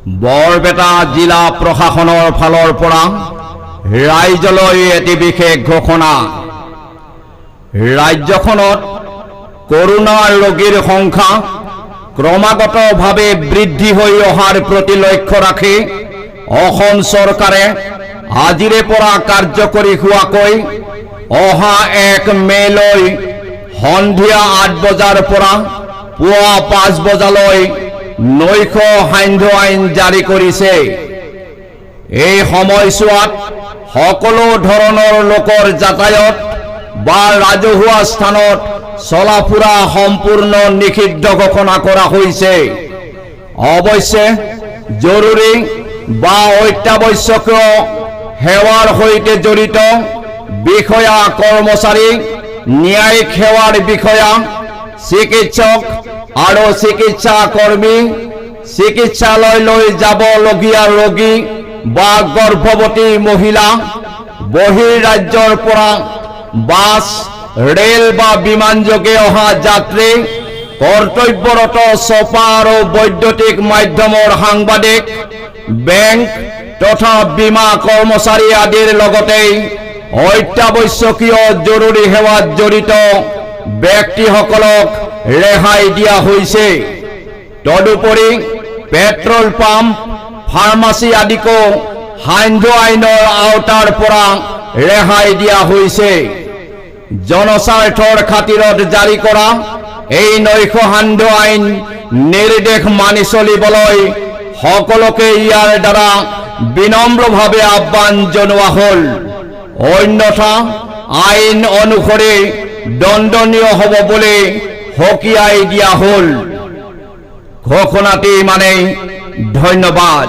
বৰপেটা জিলা প্ৰশাসনৰ ফালৰ পৰা ৰাইজলৈ এটি বিশেষ ঘোষণা। ৰাজ্যখনত কৰোণা ৰোগীৰ সংখ্যা ক্ৰমাগতভাৱে বৃদ্ধি হৈ অহাৰ প্ৰতি লক্ষ্য ৰাখি অসম চৰকাৰে আজিৰে পৰা কাৰ্যকৰী হোৱাকৈ অহা 1 মে'লৈ সন্ধিয়া 8 বজাৰ পৰা পুৱা 5 বজালৈ নৈশ সান্ধ্য আইন জাৰি কৰিছে। এই সময়ছোৱাত সকলো ধৰণৰ লোকৰ যাতায়াত বা ৰাজহুৱা স্থানত চলাফুৰা সম্পূৰ্ণ নিষিদ্ধ ঘোষণা কৰা হৈছে। অৱশ্যে জৰুৰী বা অত্যাৱশ্যকীয় সেৱাৰ সৈতে জড়িত বিষয়া কৰ্মচাৰী, ন্যায়িক সেৱাৰ বিষয়া, চিকিৎসক আৰু চিকিৎসা কৰ্মী, চিকিৎসালয়লৈ যাবলগীয়া ৰোগী বা গৰ্ভৱতী মহিলা, বহিৰ্ৰাজ্যৰ পৰা বাছ, ৰেল বা বিমানযোগে অহা যাত্ৰী, কৰ্তব্যৰত ছপা আৰু বৈদ্যুতিক মাধ্যমৰ সাংবাদিক, বেংক তথা বীমা কৰ্মচাৰী আদিৰ লগতে অত্যাৱশ্যকীয় জৰুৰী সেৱাত জড়িত ব্যক্তিসকলক ৰেহাই দিয়া হৈছে। তদুপৰি পেট্ৰল পাম্প, ফাৰ্মাচী আদিকো সান্ধ্য আইনৰ আওতাৰ পৰা ৰেহাই দিয়া হৈছে। জনস্বাৰ্থৰ খাতিৰত জাৰি কৰা এই নৈশ সান্ধ্য আইন নিৰ্দেশ মানি চলিবলৈ সকলোকে ইয়াৰ দ্বাৰা বিনম্ৰভাৱে আহ্বান জনোৱা হ'ল। অন্যথা আইন অনুসৰি দণ্ডনীয় হ'ব বুলি সকীয়াই দিয়া হ'ল। ঘোষণাটি ইমানেই। ধন্যবাদ।